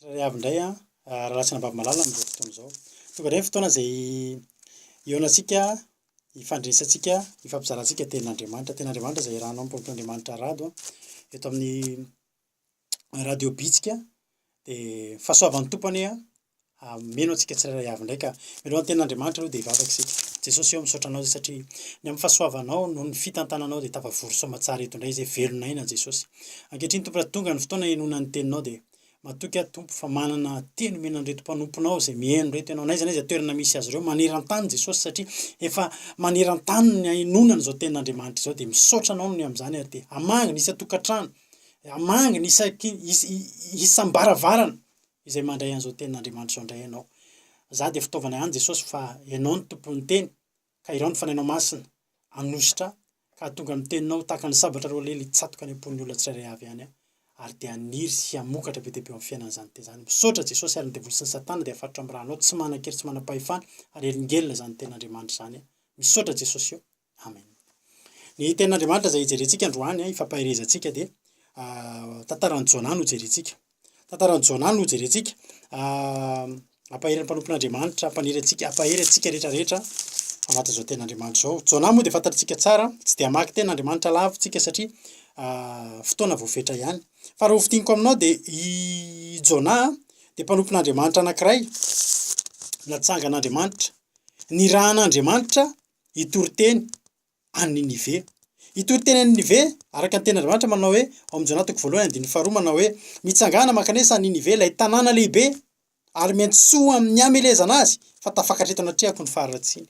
Tsirairay avy indray an, rahalahy sy anabavy malala amin'izao fotoana izao. Tonga indray ny fotoana izay hihaonantsika, hifandresantsika, hifampizarantsika tenin'Andriamanitra. Tenin'Andriamanitra izay iarahanao amin'ny mpanompon'Andriamanitra Rado eto amin'ny radio Bitsika. Dia fahasoavan'ny Tompo anie an, hameno antsika tsirairay avy indray ka. Mialohan'ny tenin'Andriamanitra aloha dia hivavaka isika. Jesosy ô, misaotra Anao izay satria ny amin'ny fahasoavanao noho ny fitantananao dia tafavory soamatsara eto indray izay velon'aina Jesosy. Ankehitriny Tompo raha tonga ny fotoana henoina ny teninao dia matoky aho Tompo fa manana teny omena an'ireto mpanomponao izay mihaino ireto Ianao n'aiza n'aiza toerana misy azy ireo maneran-tany Jesosy satria efa maneran-tany ny henoina an'izao tenin'Andriamanitra izao dia misaotra Anao ny amin'izany ary dia hamangy ny isan-tokantrano, hamangy ny isaky isam-baravarana izay mandray an'izao tenin'Andriamanitra izao indray Ianao. Za dia fitaovana ihany Jesosy fa Ianao no tompon'ny teny ka irao ny Fanahinao Masina hanositra ka hahatonga ny teninao tahaka ny sabatra roalely hitsatoka any am-pon'ny olona tsirairay avy any ary dia haniry sy hamokatra be dia be eo amin'ny fiainana izany teny izany. Misaotra Jesosy ary ny devoly sy ny satana dia afaritra amin'ny ranao tsy manan-kery tsy manam-pahefana ary helingelina izany tenin'Andriamanitra izany. Misaotra Jesosy o. Amen. Ny tenin'Andriamanitra izay hijerentsika androany, hifampaherezantsika dia tantaran'i Jonah no jerentsika. Tantaran'i Jonah no jerentsika. Hampahery ny mpanompon'Andriamanitra, hampahery antsika, hampahery antsika rehetra rehetra ao anatin'izao tenin'Andriamanitra izao. Jonah moa dia fantatsika tsara, tsy dia hamaky tenin'Andriamanitra lava tsika satria fotoana voafetra ihany. Fa raha ho fintiniko aminao dia i Jonah dia mpanompon'Andriamanitra anankiray natsangan'Andriamanitra, nirahan'Andriamanitra hitory teny any Ninive. Hitory teny any Ninive, araka ny tenin'Andriamanitra manao hoe, ao amin'ny Jona toko voalohany andininy faharoa manao hoe, Mitsangàna mankanesa any Ninive, ilay tanàna lehibe, ary miantsoa amin'ny hamelezana azy, fa tafakatra eto anatrehako ny faharatsiany.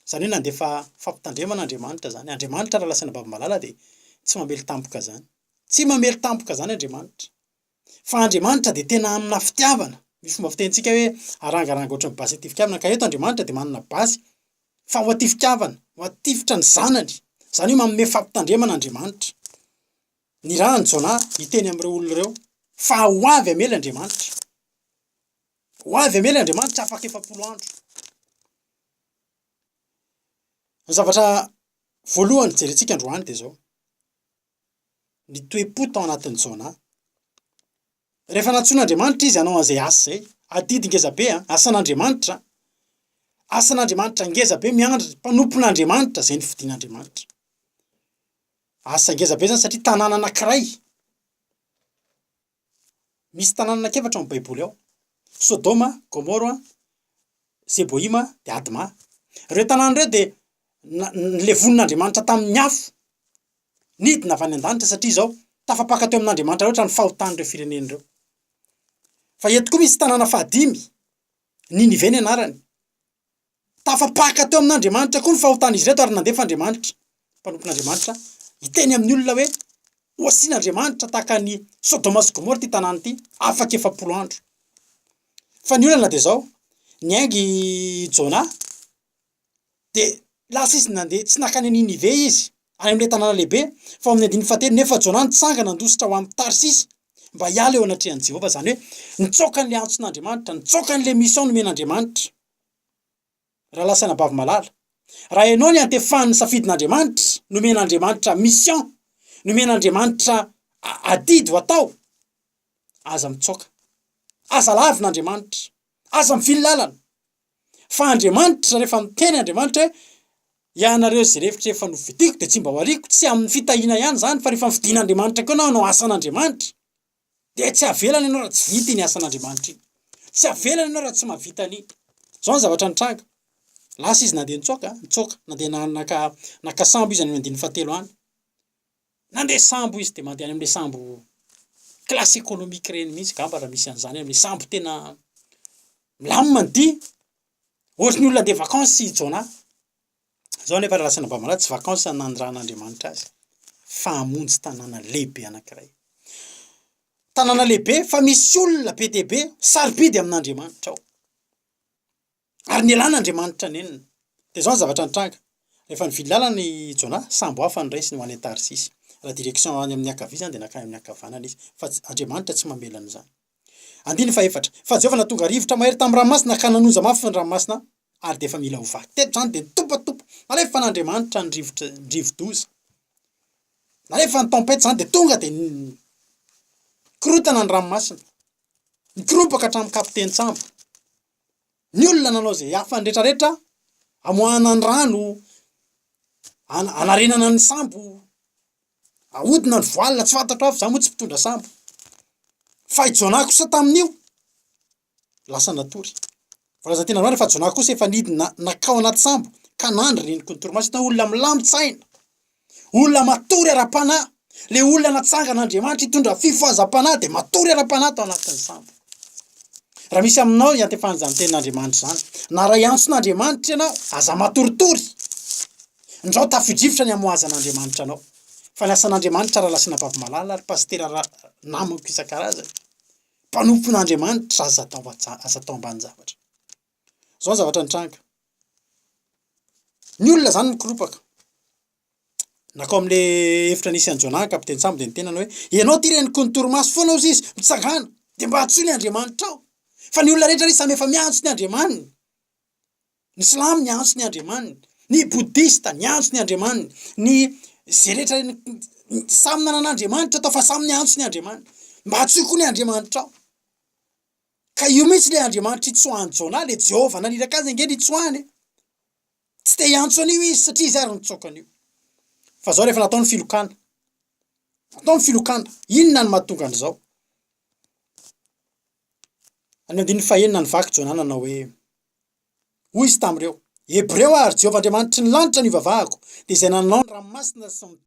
Izany hoe nandefa fampitandremana Andriamanitra izany. Andriamanitra raha lasaina babo-malala dia tsy mamely tampoka izany. Tsy mamely tampoka izany Andriamanitra. Fa Andriamanitra dia tena amina fitiavana. Misy fomba fitenintsika hoe arangaranga ohatran'ny basy atifikavana, ka eto Andriamanitra dia manana basy fa ho atifikavana, ho atifitra ny zanany. Izany hoe manome fampitandremana Andriamanitra. Nirahan'i Jonah hiteny amin'ireo olona ireo fa ho avy hamely Andriamanitra. Ho avy hamely Andriamanitra afaka 40 andro. Ny zavatra voalohany jerentsika androany dia izao. Ny toe-po tao anatin'i Jonah. Rehefa nantsoin'Andriamanitra izy hanao an'izay asa izay, adidy ngeza be an, asan'Andriamanitra, asan'Andriamanitra ngeza be miandry mpanompon'Andriamanitra izay nofidin'Andriamanitra. Asa ngeza be zany satria tanàna anankiray, misy tanàna anankiefatra ao amin'ny baiboly ao, Sodoma, Gomora, Zeboima dia Adma. Ireo tanàna ireo dia nolevonin'Andriamanitra tamin'ny afo nidina avy any an-danitra satria izao tafapaka teo amin'Andriamanitra loatra ny fahotan'ireo firenena ireo. Fa eto koa misy tanàna fahadimy, Ninive ny anarany. Tafapaka teo amin'Andriamanitra koa ny fahotan'izy ireto ary nandefa Andriamanitra, mpanompon'Andriamanitra, hiteny amin'ny olona hoe hohasian'Andriamanitra tahaka an'i Sodoma sy Gomora ity tanàna ity afaka 40 andro. Fa ny olana dia izao, niainga i Jona dia lasa izy nandeha, tsy nankany Ninive izy, any amin'ilay tanàna lehibe, fa ao amin'ny andininy fahatelo, nefa Jona nitsangana nandositra ho any Tarsisy mba hiala eo anatrehan'i Jehovah, izany hoe nitsoaka an'ilay antson'Andriamanitra, nitsoaka an'ilay mission nomen'Andriamanitra. Rahalahy sy anabavy malala, raha ianao niantefan'ny safidin'Andriamanitra, nomen'Andriamanitra mission, nomen'Andriamanitra adidy ho atao, aza mitsoaka, aza lavin'Andriamanitra, aza mivily lalana, fa Andriamanitra rehefa miteny Andriamanitra hoe ianareo izay rehetra efa nofidiko dia tsy mba ho ariako, tsy amin'ny fitahiana ihany izany fa rehefa nofidin'Andriamanitra koa ianao hanao asan'Andriamanitra dia tsy avelany ianao raha tsy vita iny asan'Andriamanitra iny, tsy avelany ianao raha tsy mahavita an'iny. Izao ny zavatra nitranga, lasa izy nandeha nitsoaka, nitsoaka, nandeha naka naka sambo izy any amin'ny andininy fahatelo any, nandeha sambo izy dia mandeha any amin'ilay sambo classe économique ireny mihitsy angamba raha misy an'izany, amin'ilay sambo tena milamina ny dia, ohatry ny olona handeha vacances i Jonah. Izao anefa raha lazaina mba tsy vacances nanirahan'Andriamanitra azy fa hamonjy tanàna lehibe anankiray. Tanàna lehibe fa misy olona be dia be sarobidy amin'Andriamanitra ao. Ary nialan'Andriamanitra nenina. Dia izao ny zavatra nitranga. Rehefa nivily lalana i Jonah, sambo hafa noraisiny ho any Tarsisy. Raha direction any amin'ny ankavia izany dia nankany amin'ny ankavanana izy. Fa Andriamanitra tsy mamela an'izany. Andininy fahefatra. Fa Jehovah nahatonga rivotra mahery tamin'ny ranomasina ka nanonja mafy ny ranomasina ary dia efa mila ho vaky. Teto izany dia nitopatopa. Nalefan'Andriamanitra ny rivotra, ny rivodoza. Nalefa ny tempête izany dia tonga dia nikorontana ny ranomasina. Nikoropaka hatramin'ny kapitenin-tsambo. Ny olona nanao izay afany rehetrarehetra hamoahana ny rano, hanarenana ny sambo, ahodina ny voile, tsy fantatro aho fa za moa tsy mpitondra sambo. Fa i Jonah kosa tamin'io lasa natory. Voalaza teny androany fa Jonah kosa efa nidina nakao anaty sambo ka nandry renoky ny torimaso. Hitanao olona milamin-tsaina. Olona matory ara-panahy, le olona natsangan'Andriamanitra hitondra fifohazam-panahy dia matory ara-panahy tao anatin'ny sambo. Raha misy aminao iantefan'izany tenin'Andriamanitra izany, na raha iantson'Andriamanitra ianao, aza matoritory. Ndrao tafio-drivotra ny hamohazan'Andriamanitra anao. Fa ny asan'Andriamanitra rahalahy sy anabavy malala ary pasitera ra namako isan-karazany, mpanompon'Andriamanitra aza atao aza atao ambanin-javatra. Izao ny zavatra nitranga. Ny olona izany nikoropaka. Nankao amin'le efitra nisy an'i Jonah ny kapiteny-tsambo dia niteny hoe, Ianao ity reniko ny torimaso foana hozy izy, mitsangàna, dia mba antsoy ny Andriamanitrao. Fa ny olona rehetra ry samy efa miantso ny Andriamaniny. Ny silamo niantso ny Andriamaniny, ny bodista niantso ny Andriamaniny, ny izay rehetra samy nanana Andriamanitra tao fa samy niantso ny Andriamaniny. Mba antsoy koa ny Andriamanitrao. Ka io mihitsy le Andriamanitra itsoahan'i Jonah, le Jehovah naniraka azy ange no itsoahany e. Tsy te hiantso an'io izy satria izy ary nitsoaka an'io. Fa zao rehefa natao ny filokana, natao ny filokana, inona no mahatonga an'izao? Any andininy fahenina nivaky Jonah nanao hoe, hoy izy tamin'ireo, Hebreo aho ary Jehovah Andriamanitry ny lanitra no ivavahako, dia izay nanao ny ranomasina sy ny.